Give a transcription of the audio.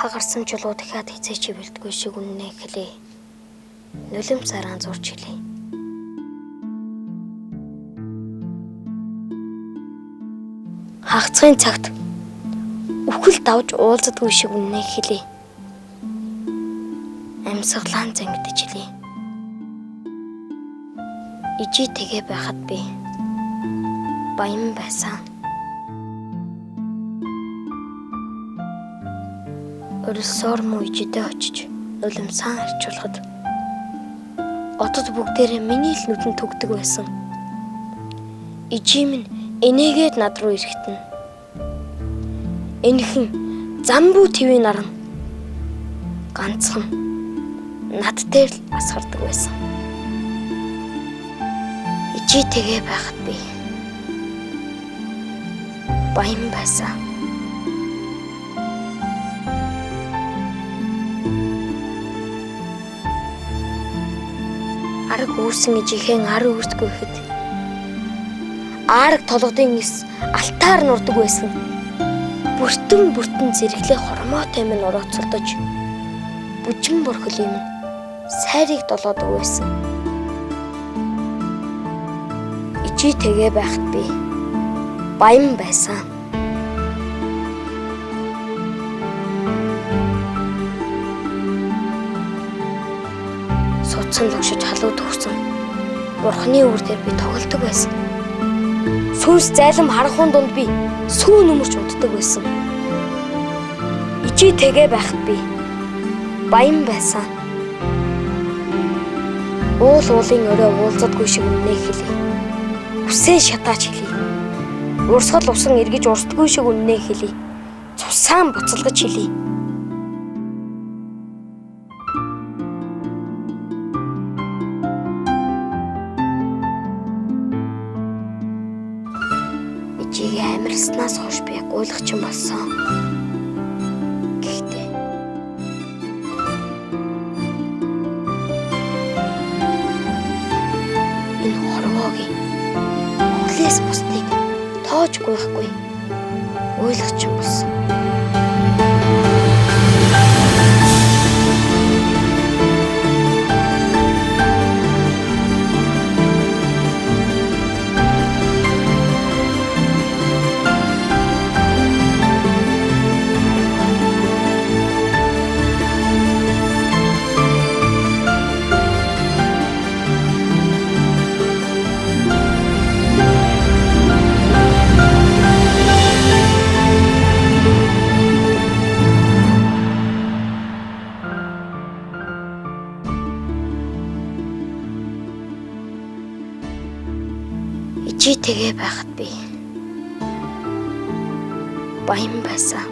Хагарсан чулуу дахиад хэзээ ч хэвлэдэггүй шиг үннээ хэлье. Нулимс саран зурж хэлье. Хагацхын цагт үхэл давж уулздаггүй шиг үннээ хэлье. Амьсгалаан зангидаж хэлье. Ижийтэйгээ байхад би баян байсан. Орилсоор муу ижидээ очиж нулимсаа арчуулахад одод бүгдээрээ миний л нүдэнд түгдэг байсан. Ижий минь энийгээд над руу ирэхтэн. Энэхэн замбуу твийн наран ганцхан над дээр л асгардаг байсан. Ижийтэйгээ байхад би баян байсан. Араг үүрсэн ижихэн ар үүрдэггүй гэхэд аараг толгодын эс алтаар нурдаг байсан. Бүртэн бүртэн зэрэглээ хормоотой минь урууцалдаж бүжин борхол юм сайрыг долоодог байсан. Ижийтэйгээ байхад би баян байсан. Судсан логшиж халуу төгсөн Бурхны үр дээр би тоглодог байсан. Сүнс зайлам харахуун дунд би сүүн өмөрч уддаг байсан. Ижийтэйгээ байхад би баян байсан. Уул уулын орой уулзадгүй шиг үннээ хэлье. Үсээ шатаач хэлье. Урсгал усан эргэж урсдаггүй шиг үннээ хэлье. Цусаан буцалгаж хэлье. Ижигээ амарласнаас хойш би гуйлгачин болсон. Гэхдээ энэ хорвоогийн хүлээс бусдыг тоож гуйхгүй уйлгачин болсон. Ижийтэйгээ байхад би баян байсан.